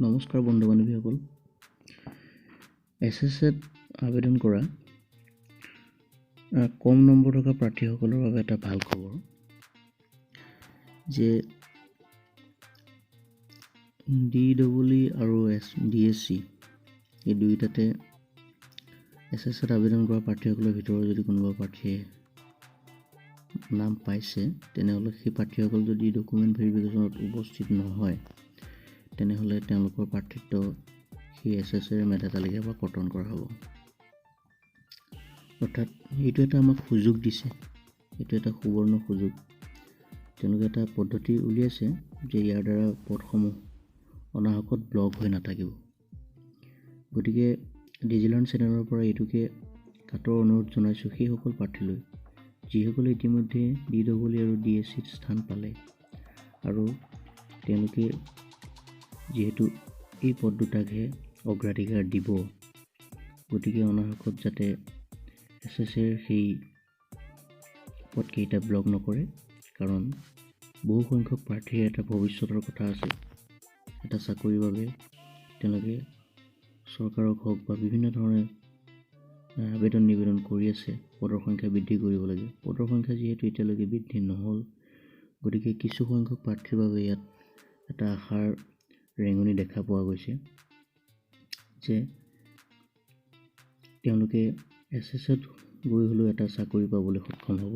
নমস্কাৰ বন্ধু বান্ধৱীসকল, S S এত আবেদন কৰা কম নম্বৰ থকা প্ৰাৰ্থীসকলৰ বাবে এটা ভাল খবৰ যে ডি ডবল ই আৰু এছ ডি এছ চি এই দুয়োটাতে এছ এছ এত আবেদন কৰা প্ৰাৰ্থীসকলৰ ভিতৰত যদি কোনোবা প্ৰাৰ্থীয়ে নাম পাইছে, তেনেহ'লে সেই প্ৰাৰ্থীসকল যদি ডকুমেণ্ট ভেৰিফিকেশ্যনত উপস্থিত নহয়, তেনেহ'লে তেওঁলোকৰ প্ৰাৰ্থিত্ব সেই এছ এছ এৰ মেধা তালিকাৰ পৰা কৰ্তন কৰা হ'ব। অৰ্থাৎ এইটো এটা আমাক সুযোগ দিছে, এইটো এটা সুবৰ্ণ সুযোগ। তেওঁলোকে এটা পদ্ধতি উলিয়াইছে যে ইয়াৰ দ্বাৰা পদসমূহ অনাহকত ব্লক হৈ নাথাকিব। গতিকে ডিজিলাৰ্ণ চেনেলৰ পৰা এইটোকে কাতৰ অনুৰোধ জনাইছোঁ সেইসকল প্ৰাৰ্থীলৈ, যিসকলে ইতিমধ্যে ডি ডবল ই আৰু ডি এছ চিত স্থান পালে আৰু তেওঁলোকে যিহেতু এই পদ দুটাকহে অগ্ৰাধিকাৰ দিব, গতিকে অনাহকত যাতে এছ এছ এৰ সেই পদকেইটা ব্লক নকৰে। কাৰণ বহু সংখ্যক প্ৰাৰ্থীৰ এটা ভৱিষ্যতৰ কথা আছে। এটা চাকৰিৰ বাবে তেওঁলোকে চৰকাৰক হওক বা বিভিন্ন ধৰণে আবেদন নিবেদন কৰি আছে, পদৰ সংখ্যা বৃদ্ধি কৰিব লাগে। পদৰ সংখ্যা যিহেতু এতিয়ালৈকে বৃদ্ধি নহ'ল, গতিকে কিছু সংখ্যক প্ৰাৰ্থীৰ বাবে ইয়াত এটা আশাৰ ৰেঙনি দেখা পোৱা গৈছে যে তেওঁলোকে এছ এছ এত গৈ হ'লেও এটা চাকৰি পাবলৈ সক্ষম হ'ব।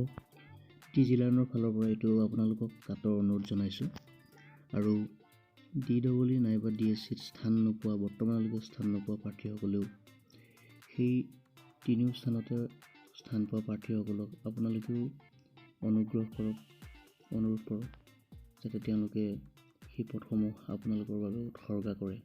ডিজিলাৰ্ণৰ ফালৰ পৰা এইটো আপোনালোকক কাতৰ অনুৰোধ জনাইছোঁ। আৰু ডি ডবল ই নাইবা ডি এছ চিত স্থান নোপোৱা, বৰ্তমানলৈকে স্থান নোপোৱা প্ৰাৰ্থীসকলেও সেই তিনিও স্থানতে স্থান পোৱা প্ৰাৰ্থীসকলক আপোনালোকেও অনুগ্ৰহ কৰক, অনুৰোধ কৰক যাতে তেওঁলোকে সেই পদসমূহ আপোনালোকৰ বাবে উৎসৰ্গা কৰে।